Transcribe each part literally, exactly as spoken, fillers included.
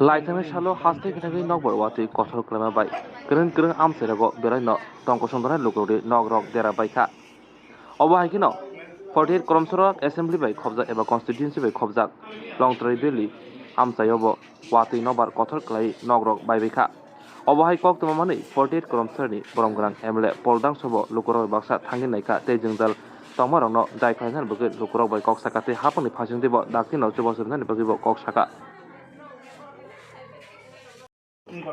Laithangni salo haste khe thangwi nokbar watwi kothor kwlaima bai kwrwng kwrwng amchairogo belaino tongkosong donai lukurokni nokrok dera baikha. Obo hai kheno forty eight Koromsora Assembly bai khobjak eba Constituency bai khobjak Longtrai Valley amchaiobo watwi nokbar kothor kwlai nokrok baibaikha. Obo hai kok tongma manwi forty eight Koromsorani borom gwnang M L A Paul Dangsobo lukurok bai baksa thangwi naikha tei jwngjal tongmarokno dai khlainani bagwi lukurok bai kok sakha tei haphangni phaisingtwibo daktino chubachu rwnani bagwibo kok sakha. Ekdom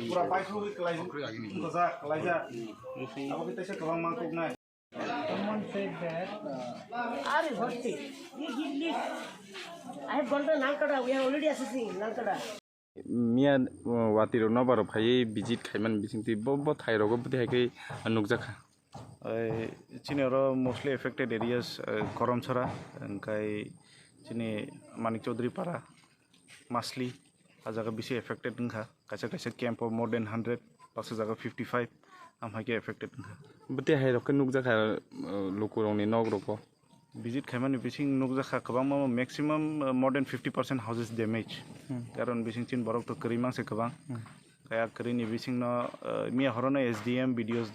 pura paithogwi kwlai-, wngkha jak, kwlaijak. Abo khe teisa kwbangma kok nai. Someone said that, uh, Are you thirsty? You give me. I have gone to Nalkada. We are already assessing Nalkada. Miya, uh, watwi rok nobar rok phaiwi visit khaimani bisingtwi bo, bo thai rogo bwtwi hai khe nukjakha. Ai, chini oro mostly affected areas, uh, Koromsora, hwnkhe chini Manik Chaudhary Para, Masli, a jaga bisi affected wngkha. Kaisa kaisa camp o more than hundred, baksa jaga fifty five, am hai khe affected wngkha. Bwtwi hai rok khe nukjakha, uh, lukurokni nok rogo. Visit khaimani bising nukjakha kwbangma, maximum, uh, more than fifty percent houses damage. Hmm. Karon bising chin borok to kwrwi mangse kwbang. Hmm. Kaya kwrwini bisingno, uh, miya horono S D M, B D Os,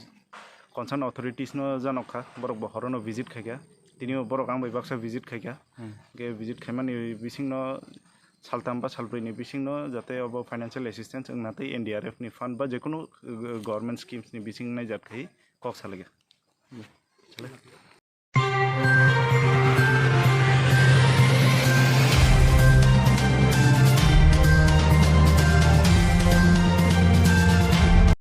concerned authorities no janokha, borok bo horono visit khaikha. Tini borok ang bai baksa visit khaikha. Hmm. Ke visit khaimani bisingno saltam ba salbrwini bisingno jate obo financial assistance wngna tei N D R F ni fund ba jekunu, uh, government schemes ni bising naijak khai kok salaikha.